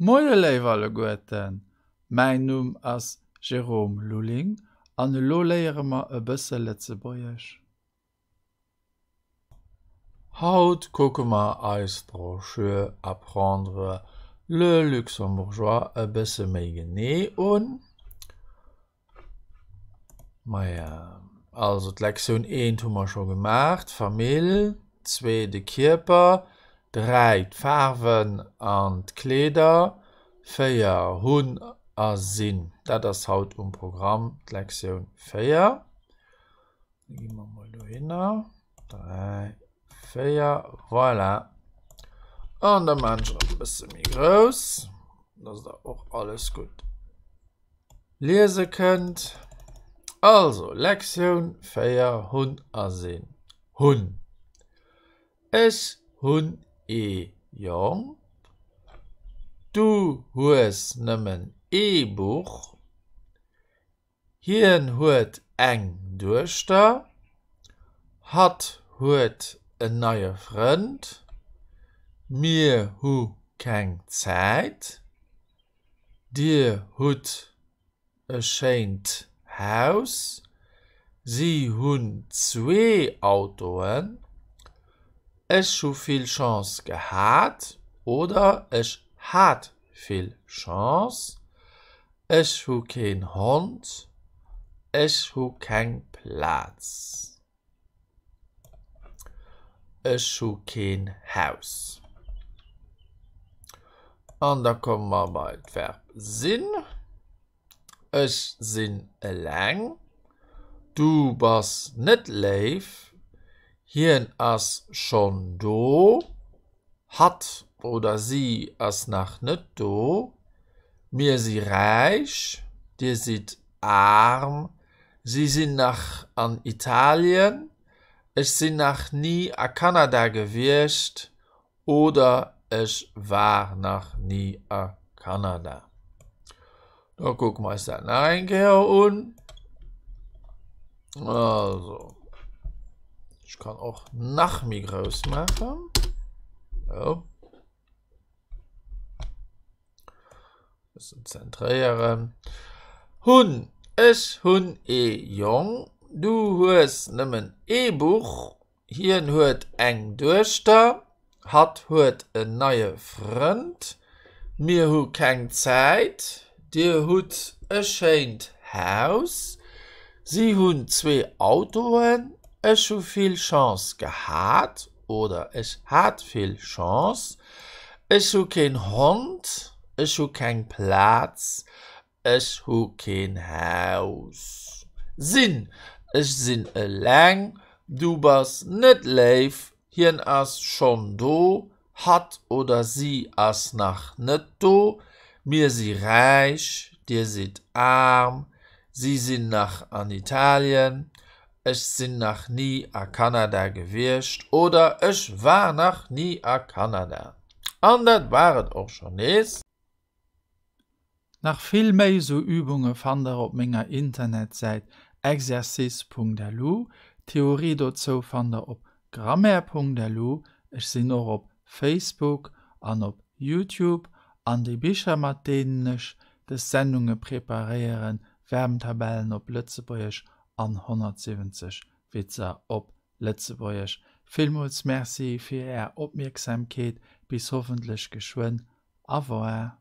Moie léif alleguerten, mäin Numm ass Jérôme Lulling an elo léiere mer e bësse Lëtzebuergesch. Haut kucke mer eis d'Broschür Apprendre le luxembourgeois e bësse méi genee un. Maja, also d'Lektioun eent hu mer scho gemaach, d'Famill, zwee de Kierper, dräi d'Faarwen an d'Kleeder, véier hunn a sinn. Dat ass haut um Programm, d'Lektioun 4. Da gi mer mol dohinner. 3, 4, voilà. An da maan ech e bësse méi grouss, dass der och alles gutt liese kënnt. Also, Lektioun 4, hunn a sinn. Hunn. Ech hunn ee Jong. Du hues nëmmen ee Buch. Hien huet eng Duechter. Hatt huet en neie Frënd. Mir hu keng Zäit. Dir hutt e schéint Haus. Si hunn zwee Autoen. Ech hu vill Chance gehat oder ech hat vill Chance. Ech hu keen Hond. Ech hu keng Plaz. Ech hu keen Haus. An da komme mer bei d'Verb sinn. Ech sinn eleng. Du bass net léif. Hien ass schonn do. Hatt oder si ass nach net do. Mir si räich. Dir sidd aarm. Si sinn nach an Italien. Ech sinn nach ni a Kanada gewiescht oder ech war nach ni a Kanada. Da kucke mer eis dat nach eng Kéier un. Also, ech kann och nach méi grouss maachen. So. Bëssen zentréieren. Hunn, ech hunn ee Jong. Du hues nëmmen ee Buch. Hien huet eng Duechter. Hatt huet en neie Frënd. Mir hu keng Zäit. Dir hutt e schéint Haus. Si hunn zwee Autoen. Ech hu vill Chance gehat oder ech hat vill Chance. Ech hu keen Hond. Ech hu keng Plaz. Ech hu keen Haus. Sinn, Ech sinn eleng. Du bass net léif. Hien ass schonn do. Hatt oder si ass nach net do. Mir si räich. Dir sidd aarm. Si sinn nach an Italien. Ech sinn nach ni a Kanada gewiescht oder ech war nach ni a Kanada. An dat war et och schonn nees. Nach vill méi sou Übunge fannt der op menger Internetsäit exercice.lu. D'Theorie dozou fannt der op grammaire.lu. Ech sinn och op Facebook an op Youtube. An déi Bicher mat deenen ech des Sendunge preparéieren, Verbentabellen op Lëtzebuergesch an 170 Witzer op Lëtzebuergesch. Villmools Merci fir är Opmierksamkeet. Bis hoffentlech geschwënn. Au revoir.